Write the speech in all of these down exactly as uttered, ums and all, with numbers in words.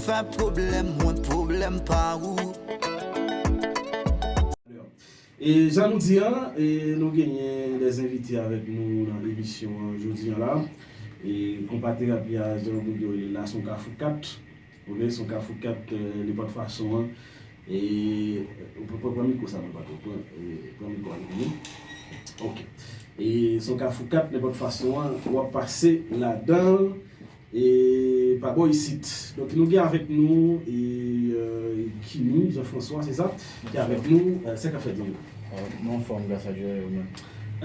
Pa pwoblèm mwen, pwoblèm pa ou. E jan nou di an, e nou genyen de envite avèk nou nan emisyon an jodi an la. E konpa terapi a, jan nou di rele la, se yon kafou kat. Ok, se yon kafou kat, euh, nenpòt fason an. E ou pran mikwo sa mwen pa tou pran, e pran mikwo a nou. Ok. E se yon kafou kat, nenpòt fason an, w ap pase ladan l. E pa bò isit. Donk nou gen avèk nou e euh, Kini Jean François, se sa? Ki avèk nou, euh, sa k ap fèt zanmi? Nou anfòm gras a Dye, ou menm?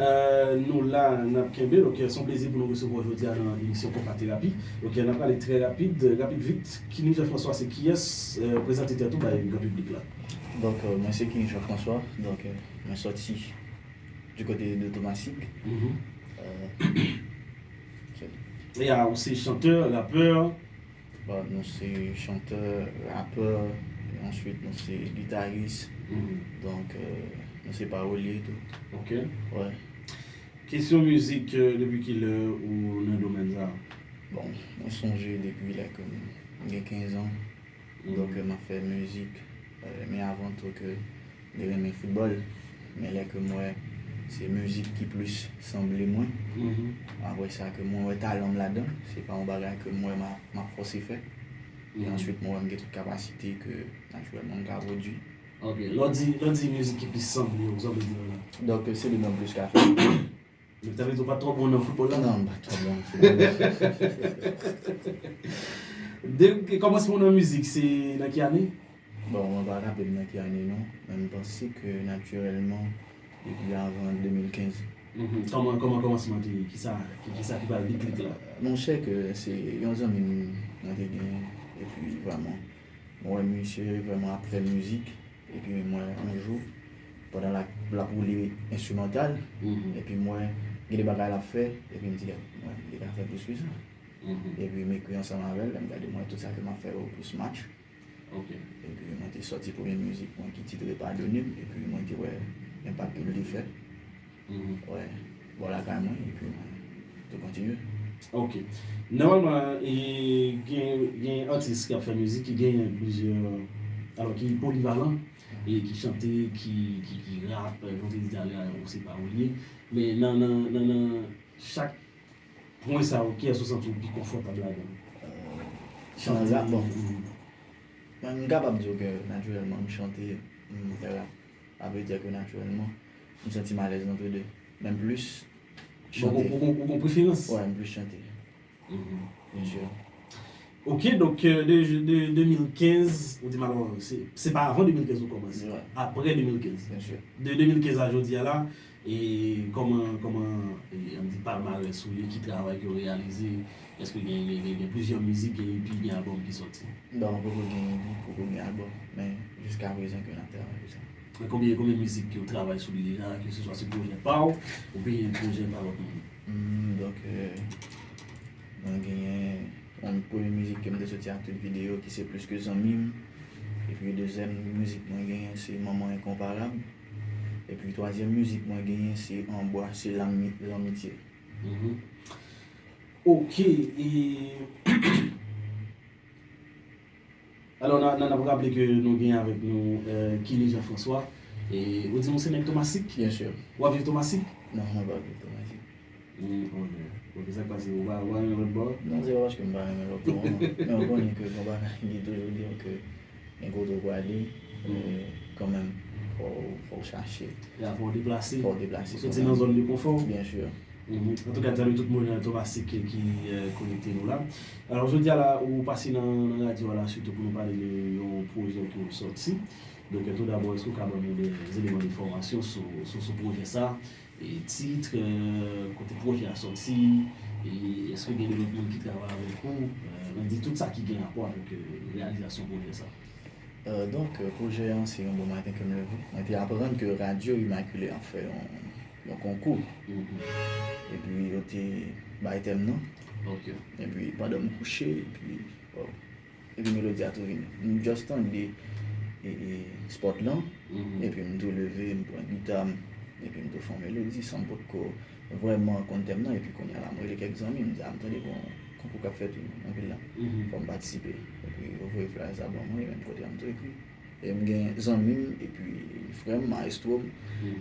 Euh, nou la, n ap kenbe. Donk euh, se yon plezi pou nou resevwa w jodi a nan emisyon Konpa Terapi. Donk euh, n ap prale trè rapid, rapid vit. Kini Jean François se kiyès? Euh, prezante tèt ou bay gran piblik la. Donk euh, mwen se Kini Jean François. Donk euh, mwen sòti du côté de Tomasik. Mhm. Euh, Ya, ou se chantè, rapè. Bon, nou se chantè, rapè, e answit nou se gitaris. Mhm. Donk euh, nou se pawolye tou. Ok. Wè. Kesyon mizik, euh, depi kilè ou nan domèn sa? Bon, mwen sonje depi lè ke m gen kenz an. Donk euh, m ap fè mizik. Euh, men avan tou ke m te renmen foutbòl. Men lè ke m wè se mizik ki plis sanble mwen. Mhm. Apre sa ke mwen wè talan m ladan, se pa yon bagay ke m wè m ap, m ap fòse fè. E answit mwen wè m gen tout kapasite ke natirèlman m ka pwodui. Ok, lè w di, lè w di mizik ki plis sanble w, sa w vle di la? Donk se li menm plis ka fè. Men sa vle di w pa t twò bon nan foutbòl la? Non, m pa twò bon nan foutbòl. De kòmansman w nan mizik, se nan ki ane? Bon, mwen pa raple m nan ki ane non, men m panse ke natirèlman depi avan de mil kenz. Mhm. Kòman, kòman kòmansman te ye? Kisa, ki, kisa ki ba l deklik la? Monchè, ke se yon zanmi m mwen te gen, epi vrèman mwen wè misye vrèman ap fè mizik, epi mwen yon jou pandan l ap, l ap woule enstrimantal, Mhm. epi mwen gen de bagay l ap fè, epi m di gad, mwen li ka fè plis ke sa. Mhm. Epi m ekri ansanm avè l, lè m gade mwen tout sa ke m ap fè yo plis match. Ok. Epi mwen te sòti premye mizik mwen ki titre Padone m, epi mwen te wè enpak ke l te fè. Mhm. Wè, bò lakay mwen, epi mwen te kontinye. Ok. Nòmalman, e, gen, gen atis k ap fè mizik ki genyen plizyè, alò ki polivalan, e ki chante, ki, ki, ki rap, jan w te di talè a, ou se pawolye. Men nan, nan, nan, nan chak pwen sa yo, kiyès ou santi w pi konfòtab ladan l? Nan rap, bon. Mhm. Mwen, m kapab di w ke natirèlman m chante, m fè rap. Sa vle di ke natirèlman, m santi m alèz nan tou de. Men m plis Bon, ou, chante. Ou, ou gon preferans? Wè, m plis chante. Mhm. Byen si. Ok, donk euh, de, de de mil kenz, ou di m alò, se, se pa avan de mil kenz ou kòmanse. Wè. Apre de mil kenz. Byen si. De de mil kenz a jodi a la, e kòman, kòman, e, ann di palmarès ou ye, ki travay ke w reyalize, èske gen, gen, gen, gen plizyè mizik, gen E P, gen albòm ki sòti? Bon, poko gen E P, poko gen albòm, men jiska prezan ke n ap travay sou sa. Men konbyen, konbyen mizik ke w travay sou li deja, ke se swa se pwojè pa w, oubyen pwojè pa lòt moun? Hmm, donk, euh, mwen genyen yon premye mizik ke m te soti ak tout videyo ki se Plis ke Zanmi m. Epi dezyèm mizik mwen genyen se Manman Enkonparab. Epi twazyèm mizik mwen genyen se Anbwa, se Lanmi-, Lanmitye. Mhm. Ok, e alò, n a, n a, n ap raple ke nou gen avèk nou euh, Kini Jean François. E ou di nou se nèg Tomasik? Byen si. W ap viv Tomasik? Non, mwen pa viv Tomasik. Hmm, ok. Ok, sa k pase? Ou pa, ou pa renmen lòt bò? Non, se pa paske m pa renmen lòt bò, non. Men ou konnen ke gon bagay ki toujou di ke gen kote w prale, men kanmenm, fò, fò w chache. Ya, fò w deplase. Fò w deplase Ou soti nan zòn de konfò. Byen si. Mhm. Antouka, n salye tout moun nan Tomasik ki euh, konekte nou la. Alò, jodi a la, ou pase nan, nan radyo a la, sitou pou nou pale de yon pwojè ke w sòti. Donk, euh, tou dabò, èske w ka ban nou de eleman enfòmasyon sou, sou, sou pwojè sa? E tit, euh, kote pwojè a sòti, e èske gen de lòt moun ki travay avèk ou? Euh, ann di tout sa ki gen rapò avèk euh, reyalizasyon pwojè sa. Euh, donk, euh, pwojè an se yon bon maten ke m leve. Mwen te aprann ke Radyo Imakile ap fè yon, yon konkou. Mhm. Epi yo te bay tèm nan. Ok. Epi pandan m kouche, epi, oh, epi melodi a tou vini. M just tande e, e, spot lan, Mhm. epi m tou leve, m pran gita m, epi m tou fè yon melodi san m potko vrèman konn tèm nan. Epi kounye a la, m rele kèk zanmi, m di, a, m tande gon konkou k ap fèt anpil la. Fò m patisipe. Epi yo voye flyer sa ban mwen, e menm kote a m tou ekri. E m gen zanmi m, epi frè m, maestro m,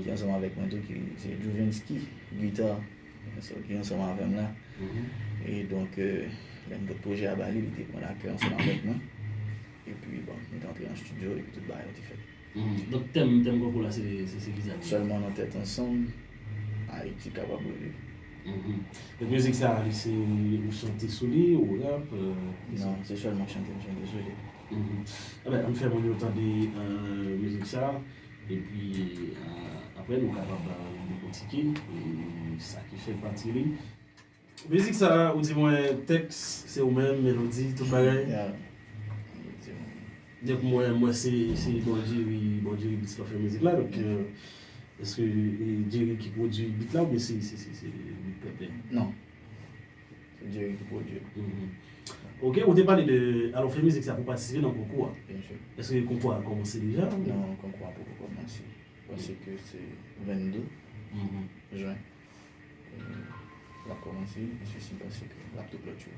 ki ansanm avèk mwen tou, ki se Juvensky, gita, ki ansanm avè m la. E donk, euh, lè m pot pwojè a ba li, li te pran l a kè ansanm avèk mwen. Epi, bon, nou te antre nan estidyo, epi tout bagay yo te fèt. Donk, tèm, tèm konkou la, se, se, se kisa li ye? Sèlman nan tèt ansanm, Ayiti kapab reviv. Donk, mizik sa a, li se, ou chante sou li, ou rap, euh, kisa? Non, se sèlman chante m chante sou li. Enben, ann fè moun yo tande, euh, mizik sa a, epi, euh, apre nou kapab, euh, dekotike, e sa ki fè pati li. Mizik sa a, ou di mwen, tèks, se ou menm, melodi, tout bagay? Yeah. Melodi, mwen menm. Donk, mwen, mwen, se, se Bon Jerry, Bon Jerry Beats k ap fè mizik la, donk, euh, èske, e, Jerry ki pwodui beat la, oubyen se, se, se, se beat pèpè? Non. Se Jerry ki pwodui. Ok, ou te pale de, alò, fè mizik sa pou patisipe nan konkou a. Byen si. Èske konkou a kòmanse deja? Non, konkou a poko kòmanse. Paske se vennde jen. E l ap kòmanse, e sesi m panse ke l ap tou klotire.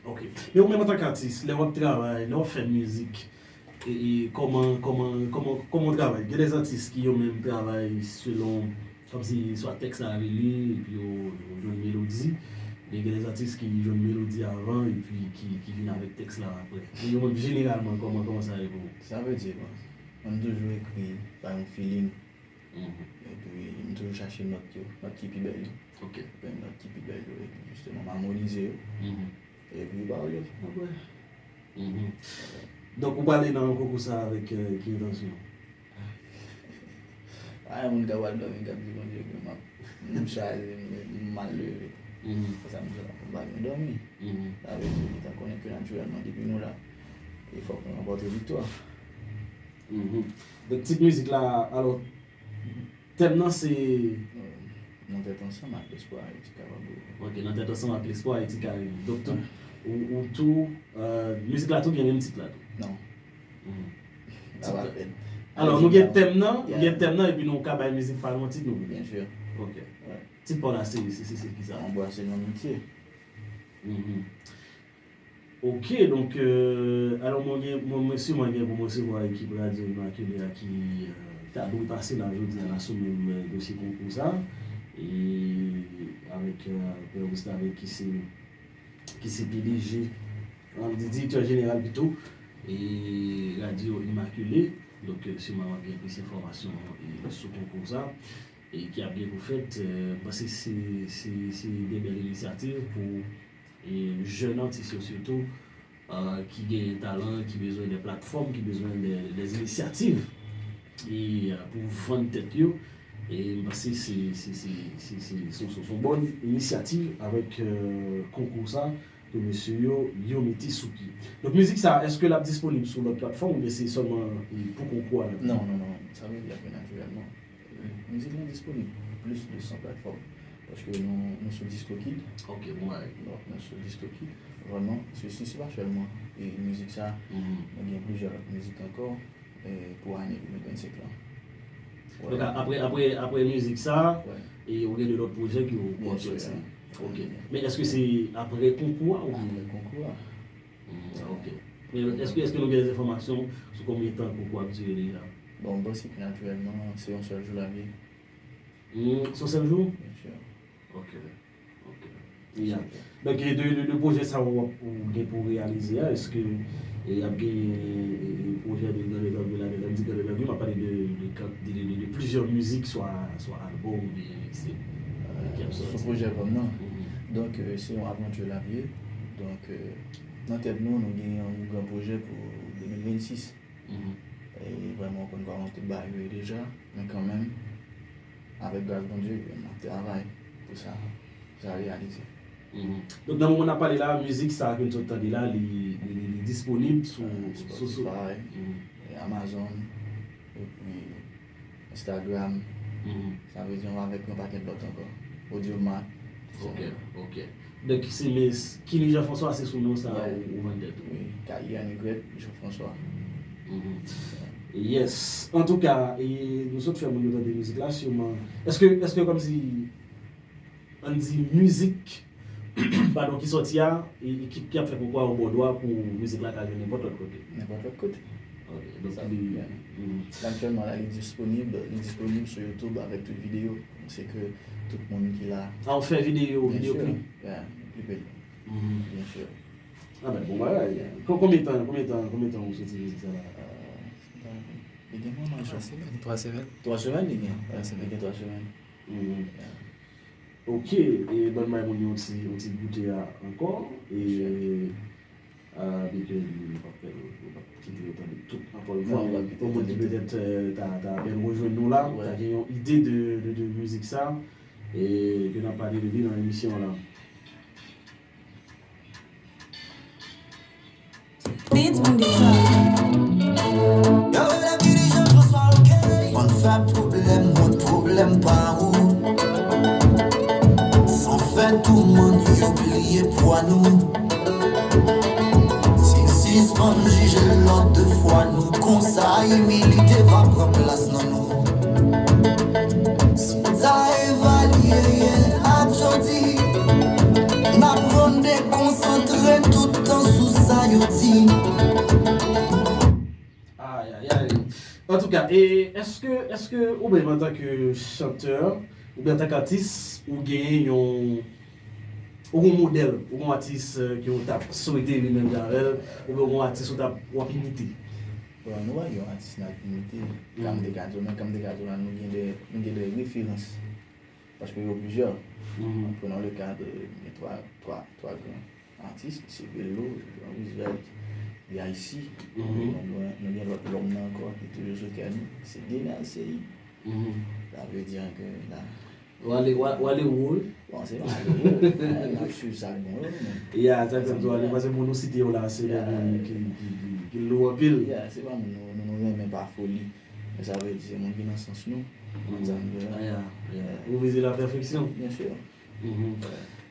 Ok. Men ou menm antanke atis, lè w ap travay, lè w ap fè mizik, e, e kòman, kòman, kòman, kòman w travay? Gen de atis ki yo menm travay selon, kòmsi swa tèks la rele, epi yo, yo jwenn melodi. Men gen de atis ki jwenn melodi avan, epi ki, ki vin avèk tèks la apre. Men yo menm jeneralman, kòman, kòman sa ye pou ou? Sa vle di, bon, mwen m toujou ekri pa yon feeling. Epi m toujou chache nòt yo, nòt ki pi bèl yo. Ok. Epi nòt ki pi bèl yo, epi jisteman m amonize yo. Epi pawòl yo vin apre. Donk ou prale nan konkou sa avèk, euh, ki entansyon? Pa gen moun k ap al dòmi k ap di Bondye ke m ap, m chaje, m, m mal leve. Konsa m di la, m pa gen dòmi. Sa vle di, li ta konnen ke natirèlman depi nou la, e fòk nou ranpòte viktwa. Donk tit mizik la, alò, tèm nan se... Nan tèt ansanm ak lespwa Ayiti kapab reviv. Ok, nan tèt ansanm ak lespwa Ayiti ka reviv. Donk tou, ou, ou tou, euh, mizik la tou gen menm tit la tou? Non. Sa pa fèt. Alò, nou gen tèm nan, nou gen tèm nan, epi nou ka bay mizik pa nou yon tit nou. Byen si. Ok. Tit pa w la se, se, se, se kisa? Anbrase lanmitye. Ok, donk, euh, alò mwen gen, mwen, mwen siman gen pou mwen resevwa ekip Radyo Imakile a ki, euh, ta dwe pase la jodi a la sou menm, euh, dosye konkou sa. E avèk, euh, Pè Gustave ki se, ki se P D G, an, di-, direktè jeneral pito, e Radyo Imakile. Donk, euh, siman w ap gen plis enfòmasyon, e, sou konkou sa, e ki ap gen pou fèt. Euh, m panse se, se, se de bèl inisyativ pou e jèn atis yo sitou, euh, ki genyen talan, ki bezwen de platfòm, ki bezwen de, de inisyativ, e, euh, pou vann tèt yo. E m panse se, se, se, se, se, se, se, se yon bon inisyativ avèk, euh, konkou sa ke mesye yo, yo mete sou pye. Donk mizik sa, èske l ap disponib sou lòt platfòm oubyen se sèlman, e, pou konkou a l ap... Non, non, non, sa vle di ap vin natirèlman. Mizik lan disponib plis de san platfòm. Paske nou, nou sou DistroKid. Ok, bon bagay. Donk, nou sou DistroKid. Vrèman, se, se, se pa sèlman, e, mizik sa. Nou gen plizyè lòt mizik ankò, e, pou ane de mil vennsenk lan. Donk, a-, apre, apre, apre mizik sa, e, ou gen de lòt pwojè ki w ap sòti? Ok. Men èske se apre konkou a oubyen? Apre konkou a. Ok. Men èske, èske nou gen enfòmasyon sou konbyen tan konkou a ap dire deja? Bon, m panse ke natirèlman, se yon sèl jou l ap ye. Se yon sèl jou? Byen si. Ok. Ok. Donk, e de, de, de pwojè sa w ap, ou gen pou reyalize a, èske, e, y ap gen, e, e, pwojè de grande envergure ladan? Lè m di grande envergure, m ap pale de, de, de, de, de plizyè mizik, swa, swa albòm oubyen mixtape, e, ki ap sòti. Sou pwojè pa m nan. Donk, e, se yon avanti l ap ye. Donk, e, nan tèt nou, nou gen yon gran pwojè pou de mil vennsis. E vrèman, ou konn kòman tout bagay yo ye deja, men kanmenm, avèk gras Bondye, n ap travay pou sa, pou sa reyalize. Donk, nan moman n ap pale la, mizik sa ke n sot tande la, li, li, li, li disponib sou, sou, sou Spotify, e Amazon, epi Instagram. Sa vle di yon avèk yon pakèt lòt ankò. Audiomack. Ok, ok. Donk, se, men, Kenny Jean François, se sou non sa ou, ou vann tèt ou? Wi, K I N Y Jean François. Yes. Antouka, e, nou sot fè moun yo tande mizik la, siman. Èske, èske kòmsi, ann di, mizik padon, ki sòti a, e, e ki, ki ap fè konkwa yo ba w dwa pou mizik la ka jwe nenpòt lòt kote. Nenpòt lòt kote. Ok, donk Sa, li. yeah. Mhm. Aktyèlman la, li disponib, li disponib sou YouTube avèk tout videyo. Se ke tout moun ki la. A, w fè videyo, Bien videyo sûr. klip. Yeah, klip li. Mhm. Bien sûr. Ah ben, bon bagay. Kon- Konbyen tan, konbyen tan, konbyen tan ou soti mizik sa la? Euh, li gen mwen nan Twa semèn. Twa semèn. Twa semèn li gen. Twa semèn. Li gen twa semèn. Mhm. Yeah. Ok, e ban m bay moun yo yon ti, yon ti goute a ankò. E, ah, byen ke nou pa fè, nou pa kite yo tande tout ankò yon fwa, Non, nou pa men kite pou moun ki tande tout. Petèt euh, ta, ta apèn rejwenn nou la, Ouais. Ta gen yon ide de, de, de mizik sa, e ke n ap pale de li nan emisyon la. Beats on the track. Yo rele Billy Jean François, ok. Bann fè pwoblèm, mwen pwoblèm pa ou. San fè tou moun yo bliye pwa nou. Si sispann jije lòt de fwa nou konsa, imilite va pran plas nan nou. Si ta evalye yè ak jodi, n ap rann dekonsantre tout tan sou sa yo di. Ay, ay, ay. Antouka, e èske, èske ou menm antanke chantè, oubyen antanke atis, ou genyen yon, ou gen yon modèl, ou gen yon atis euh, ke ou t ap swete vin menm jan avè l, oubyen ou gen yon atis ou t ap, w ap imite? Bon, nou pa gen yon atis n ap imite. Kan m te ka di w, men kan m te ka di w la, nou gen de, nou gen de referans. Paske yo plizyè. Mhm. Prenons le cas de, gen twa, twa, twa gran atis, se Bello, Jean Roosevelt, Guy C. Mhm. Nou gen, nou gen lòt lòm nan ankò ki toujou sou kè nou, se Denel Seyid. Mhm. Sa vle di ke la, W ale, w a- w ale wo, wi. Bon, se pa ale wo, n ap swiv sa k bon yo, men. Ya, sa k fè m tou ale, paske moun ou site yo la, se de Ya. Moun ki, ki, ki, ki lou anpil. Ya, se pa moun nou, nou, nou renmen pa foli. Men sa vle di se moun ki nan sans nou. Konn sa m vle la. Ah, ya, ya. Ou vize la pèfeksyon. Bien sûr. Mhm.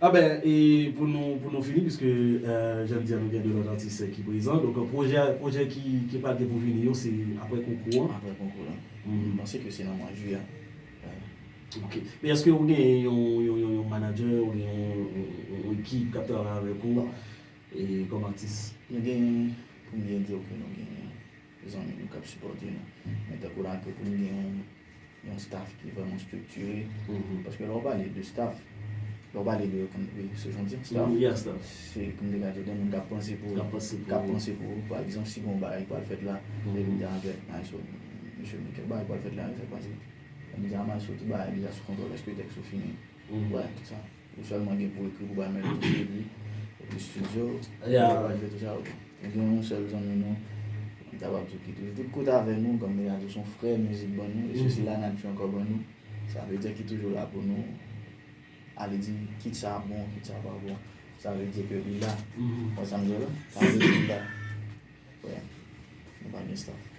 Ah ben, e pou nou, pou nou fini, piske euh, jan m di a, nou gen de lòt atis ki prezan. Donk, pwojè, pwojè ki, ki pral gen pou vini yo, se apre konkou an. Apre konkou la. Mhm. M panse ke se nan mwa jiyè. Ok. Men èske ou gen yon, yon, yon, yon manager, ou gen yon, yon, yon, yon ekip k ap travay avèk ou e kòm atis? Nou gen, pou m byen di w ke nou gen zanmi nou k ap sipòte nou. Men tankou la ke pou nou gen yon, yon staff ki vrèman estriktire. Mhm. Paske lè w pale de staff, lè w pale de, kòm, wi, se jan di staff. Mhm, yeah, staff. Se kòm de gade de moun k ap panse pou K ap panse pou k ap panse pou ou. Pa egzanp, si gon bagay pral fèt la, Mhm. epi m te avèk Maestro, mesye Mikel, bagay pral fèt la, sa k pase. Epi m di a Maestro, tout bagay deja sou kontwòl, èske tèks ou fini? Mhm. Wè, tout sa. Ou sèlman gen pou ekri, pou bay melodi, epi, epi studio, Ya. epi bay tout sa, ok. Ou gen yon sèl zanmi nou, m kapab di ki toujou tout kote avè nou, kòm de gade se yon frè mizik ban nou, e se sila n ap jwe ankò ban nou. Sa vle di ki toujou la pou nou ale di kit sa bon, kit sa pa bon. Sa vle di ke li la. Mhm. Wè sa m di w la? Sa vle di li la. Wè. Nou pa gen staff.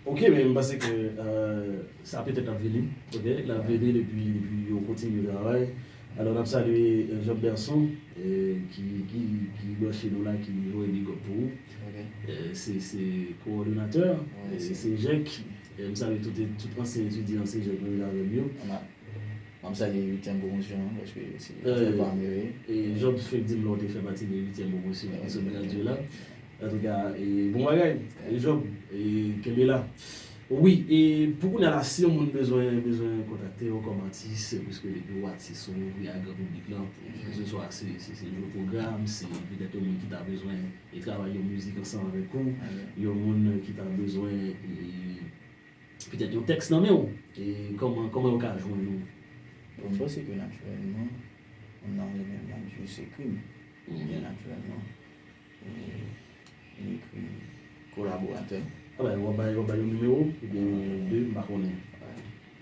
Ok, men m panse ke euh, sa petèt ap vini. Ok, l ap vini depi, depi yo kontinye travay. Alò, n ap salye euh, Job Berson, euh, ki, ki, ki branche nou la, ki voye big up pou ou. Ok. Euh, se, se kowòdonatè, Wè, euh, se- se Jèk. Euh, m salye tout, tout ansyen etidyan se Jèk menm jan avè m yo. M ap, m ap salye uityèm pwomosyon an, paske se Euh, afè pa m yo ye. E Job fèk di m lè w te fè pati de uityèm pwomosyon ki sot gradye la. Antouka, e bon bagay, e Job, e kenbe la. Wi, e pou kounye a la, si yon moun bezwen, bezwen kontakte w kòm atis, piske depi w atis, ou ouvri a gran piblik lan, keseswa se, se, se jwe pwogram, se petèt yon moun ki ta bezwen e travay yon mizik ansanm avèk ou, yon moun ki ta bezwen e, petèt yon tèks nan men w, e kòman, kòman yo ka jwenn ou? Bon, m panse ke natirèlman, moun nan renmen m, l ap jis ekri m. Byen natirèlman. E, m ekri kolaboratè. Ah ben, w ap bay, w ap bay yon nimewo, oubyen de, m pa konnen.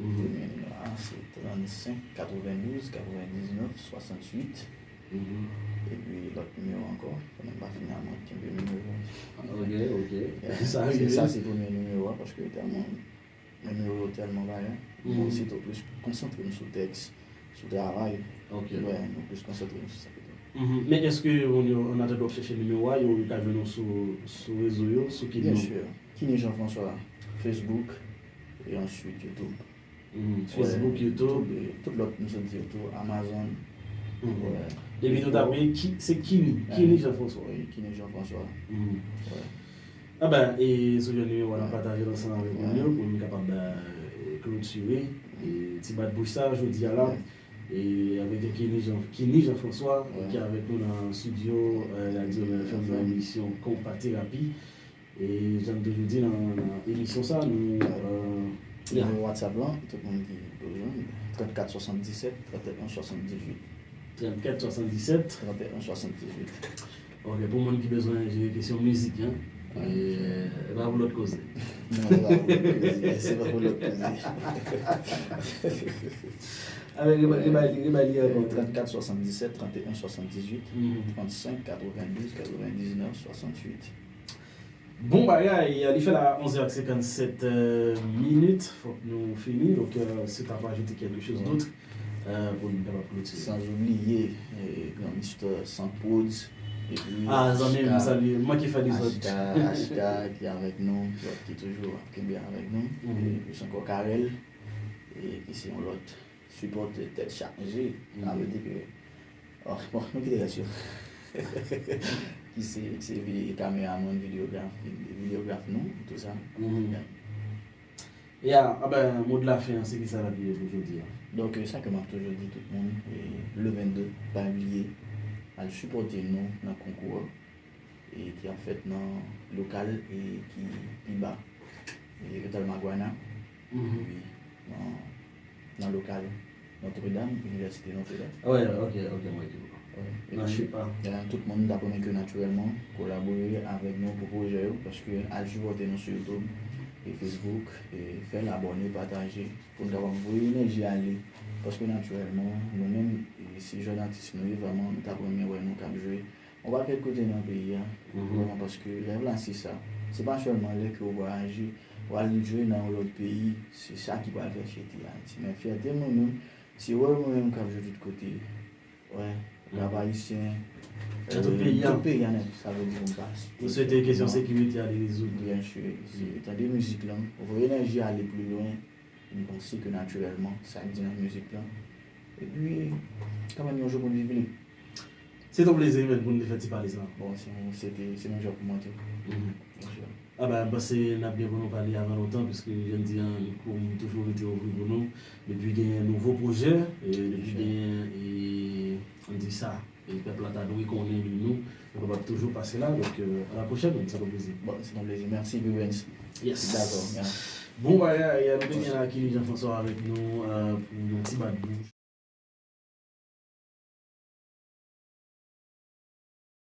Premye nimewo a se trannsenk katrevendouz katrevendiznèf swasantuit. Epi lòt nimewo ankò, konnen m pa fini a mwen kenbe nimewo. Ok, ok. Yeah, Sa se rive. Sa se premye nimewo a, paske tèlman nimewo yo tèlman vayan. Mwen se tou plis konsantre m sou tèks, sou travay. Ok. Wè, nou plis konsantre m sou sa pito. Mhm. Men èske moun yo, an atandan w ap chèche nimewo a, yo, yo ka jwenn ou sou, sou rezo yo, sou ki Bien non? Sûr. Kini Jean François, Facebook, e answit YouTube. Mhm. Facebook, YouTube. Tout, tout lòt, nou sot di yo tou, Amazon. Mhm. Wè. Depi nou tape, ki, se Kini, Kini Jean François. Wi, Kini Jean François. Mhm. Enben, e sou jwenn nimewo a n ap pataje l ansanm avèk moun yo pou n kapab klotire ti bat bouch sa jodi a la. E avèk Kini Jean, Kini Jean François ki avèk nou nan estidyo Radyo Mè F M nan emisyon Konpa Terapi. E jan m toujou di nan, nan emisyon sa, nou. Nimewo WhatsApp lan, tout moun ki bezwen, trannkat swasanndisèt, trannenn swasanndizwit. Trannkat swasanndisèt. Trannenn swasanndizwit. Ok, pou moun ki bezwen jere kesyon mizik, hein. E pa pou lòt koze. Non, se pa pou lòt koze. Se pa pou lòt koze. Avèk, rebay li, rebay li ankò. Trannkat swasanndisèt, trannenn swasanndizwit, trannsenk katrevenndous katrevendiznèf swasantuit. Bon bagay, li fè la onz è ak senkannsèt minit, fòk nou fini, donk si w ta pou ajoute quelque chose d'autre pou nou kapab klotire. Sans oublier Grand Mister Sans Prodz, epi Ah, zanmi m, salye, m manke fè dezòd. Ashka, Ashka ki avèk nou, ki toujou ap kenbe avèk nou, epi plis ankò Karel, ki se yon lòt sipòtè tèt chaje, sa vle di ke Oh, bon, nou kite rès yo. Ki se, se vi- kameramann, videograf, videograf nou, tout sa. Ya, anben, mo de la fen an, se kisa l ap ye pou jodi a? Donk, sa ke m ap toujou di tout moun, le vennde, pa bliye, al sipòte nou nan konkou an, e ki ap fèt nan lokal e ki pi ba, e Otel Maguana. Wi, nan, nan lokal Notre Dame, Inivèsite Notre Dame. Wi, ok, ok, mwen ki bon. Nan Chipa. Tout moun, m ta renmen ke natirèlman kolabore avèk nou pou pwojè yo, paske al sipòte nou sou YouTube e Facebook, e fè l abòne, pataje, pou n kapab voye enèji ale. Paske natirèlman, nou menm, e se jèn atis nou ye, vrèman, m ta renmen wè nou k ap jwe yon pakèt kote nan peyi a. Vrèman, paske rèv la, se sa. Se pa sèlman lè ke w vwayaje, w al jwe nan yon lòt peyi, se sa ki pral fè fyète Ayiti. Men fyète mwen menm, se wè mwen menm k ap jwe tout kote. Wè, rap ayisyen, nan tout peyi a. Tout peyi a nèt, sa vle di pou m pa site. Nou swete kesyon sekirite a li rezoud. Byen si, se tande mizik lan, voye enèji ale pli lwen, m panse ke natirèlman, sa k di nan mizik lan. Epi, kanmenm yon jou pou n viv li. Se t yon plezi, men, pou n te fè ti pale sa. Bon, se yon, se te, se yon jwa pou mwen tou. Anben, m panse n ap gen pou nou pale avan lontan, piske jan m di an, mikou m toujou rete ouvri pou nou. Depi gen nouvo pwojè, e depi gen, e, ann di sa, e pèp la ta dwe konnen de nou, nou kapab toujou pase la. Donk, a la pwochèn, men, se t yon plezi. Bon, se t yon plezi. Mèsi, Vivens. Yes. Dakò. Bon bagay, nou te gen la Kini Jean François avèk nou pou yon ti bat bouch.